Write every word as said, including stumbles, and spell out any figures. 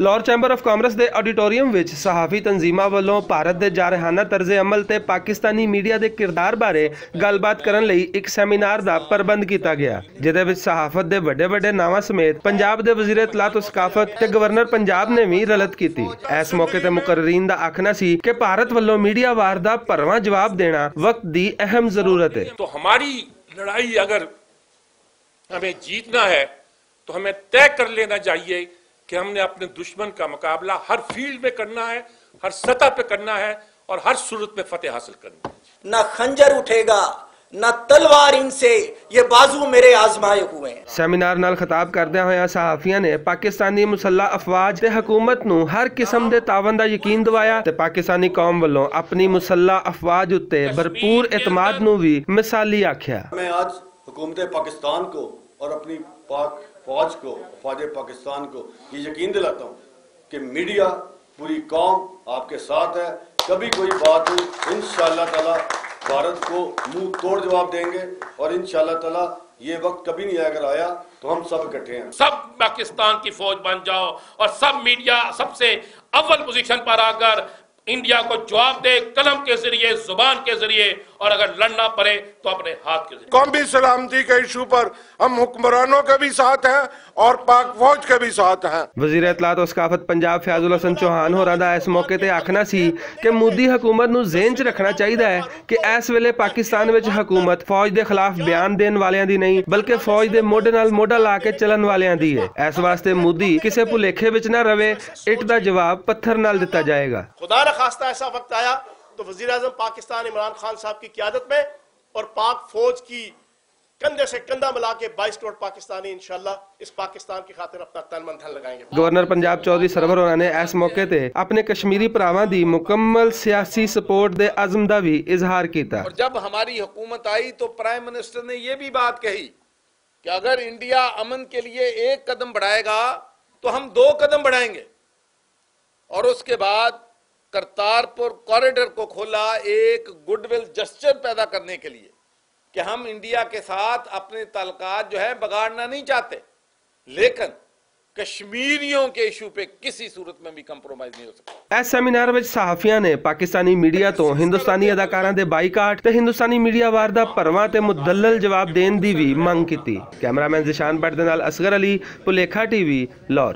لاہور چیمبر آف کامرس دے آڈیٹوریم وچ صحافی تنظیماں ولوں بھارت دے جارحانہ طرز عمل تے پاکستانی میڈیا دے کردار بارے گل بات کرن لئی اک سیمینار دا پربند کیتا گیا، جدے وچ صحافت دے وڈے وڈے ناواں سمیت پنجاب دے وزیر اطلاعات و ثقافت تے گورنر پنجاب نے وی رلت کیتی۔ اس موقع تے مقررین دا آکھنا سی کہ بھارت ولوں میڈیا وار دا بھرواں جواب دینا وقت دی اہم ضرورت ہے۔ تو ہماری لڑائی اگر ہمیں جیتنا ہے تو ہمیں طے کر لینا چاہیے کہ ہم نے اپنے دشمن کا مقابلہ ہر فیلڈ میں کرنا ہے، ہر سطح پہ کرنا ہے اور ہر صورت میں فتح حاصل کرنی ہے۔ نہ خنجر اٹھے گا، نہ تلوار ان سے، یہ بازو میرے آزمائے ہوئے ہیں۔ سیمینار نال خطاب کردیاں ہویاں صحافیاں نے پاکستانی مسلح افواج تے حکومت نوں ہر قسم دے تعاون دا یقین دوایا تے پاکستانی قوم ولوں اپنی مسلح افواج اتے بھرپور اعتماد نوں وی مثالی آکھیا۔ میں آج حکومت پاکستان کو اور اپنی پاک فوج کو، افواج پاکستان کو یہ یقین دلاتا ہوں کہ میڈیا، پوری قوم آپ کے ساتھ ہے۔ کبھی کوئی بات نہیں، انشاءاللہ تعالیٰ بھارت کو منہ توڑ جواب دیں گے اور انشاءاللہ تعالیٰ یہ وقت کبھی نہیں آیا، اگر آیا تو ہم سب اکٹھے ہیں۔ سب پاکستان کی فوج بن جاؤ اور سب میڈیا سب سے اول پوزیشن پر آ کر انڈیا کو جواب دے، قلم کے ذریعے، زبان کے ذریعے، اور اگر لڑنا پڑے تو اپنے ہاتھ کے ذریعے۔ قومی سلامتی کے ایشو پر ہم حکمرانوں کے بھی ساتھ ہیں اور پاک فوج کے بھی ساتھ ہیں۔ وزیر اطلاعات و ثقافت پنجاب فیاض الحسن چوہان ہوراں دا اس موقع تے آکھنا سی کہ مودی حکومت نوں ذہن چ رکھنا چاہیدا ہے کہ اس ویلے پاکستان وچ حکومت فوج دے خلاف بیان دین والیاں دی نہیں، بلکہ فوج دے موڈے نال موڈا لا کے چلن والیاں دی ہے۔ اس واسطے مودی کسے بھلیکھے وچ نہ رہے، اٹ دا جواب پتھر نال دتا جائے گا۔ خدا نہ خواستہ ایسا وقت آیا تو وزیر اعظم پاکستان عمران خان صاحب کی قیادت میں اور پاک فوج کی کندھے سے کندھا ملا کے بائیس کروڑ پاکستانی انشاءاللہ اس پاکستان کی خاطر اپنا تن من دھن لگائیں گے۔ گورنر پنجاب چودھری سرور ہوراں نے اس موقع تے اپنے کشمیری بھراواں دی مکمل سیاسی سپورٹ دے عزم دا وی اظہار کیتا۔ اور جب ہماری حکومت آئی تو پرائم منسٹر نے یہ بھی بات کہی کہ اگر انڈیا امن کے لیے ایک قدم بڑھائے گا تو ہم دو قدم بڑھائیں گے۔ اور اس کے بعد کرتارپور کوریڈور کو کھولا ایک گڈ ول جسچر پیدا کرنے کے لیے کہ ہم انڈیا کے ساتھ اپنے تعلقات جو ہے بگاڑنا نہیں چاہتے، لیکن کشمیریوں کے ایشو پہ کسی صورت میں بھی کمپرومائز نہیں ہو سکتا۔ اس سیمینار وچ صحافیاں نے پاکستانی میڈیا تو ہندوستانی اداکاراں دے بائیکاٹ تے ہندوستانی میڈیا وار دا پرواں تے مدلل جواب دین دی وی منگ کیتی۔ کیمرہ مین ذیشان بٹ دے نال اصغر علی، پلیکھا ٹی وی، لاہور۔